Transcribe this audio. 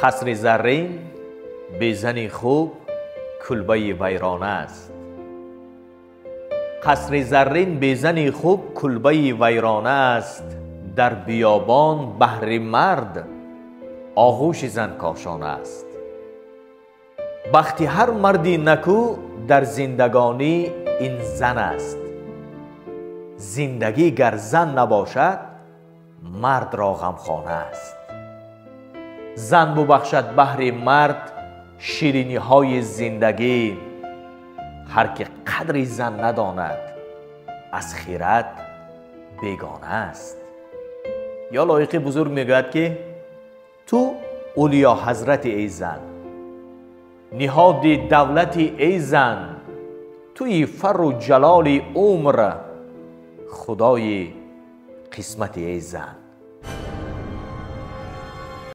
Қасри заррин бе зани хуб кулбаи вайрона аст. Қасри заррин бе зани хуб кулбаи вайрона аст. Дар биёбон баҳри мард оғӯши зан кошона аст. Бахти ҳар марди накӯ дар зиндагонӣ ин зан аст. Зиндагӣ гар зан набошад, мардро ғамхона аст. Зан бубахшад баҳри мард шириниҳои зиндагӣ. Ҳар ки қадри зан надонад, аз хирад бегона аст. Ё Лоиқи бузург мегӯяд, ки ту улё ҳазрати эй зан, ниҳоди давлати эй зан, туи фарру ҷалоли умр, худои қисмати эй зан.